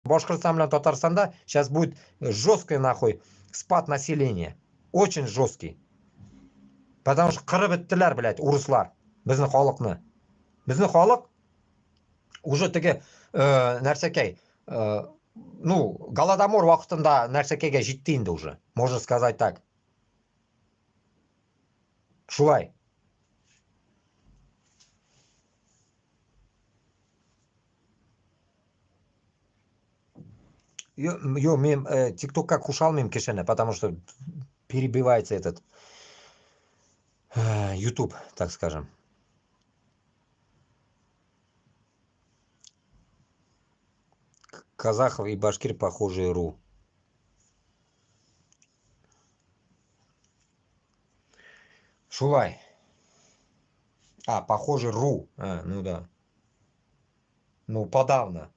Башкортостан белән Татарстанда сейчас будет жесткий нахуй спад населения. Очень жесткий. Потому что кырып беттеләр, блядь, урыслар. Безнең халыкны. Безнең халык уже теге нәрсәкәй, ну, Голодомор вакытында нәрсәкәйгә җитте инде уже, можно сказать так. Шулай. Йо, мин ТикТокка куша алмыйм кешене, потому что перебивается этот YouTube, так скажем. Казахов и башкир похожие ру. Шулай. А, похоже, ру. А, ну да. Ну, подавно.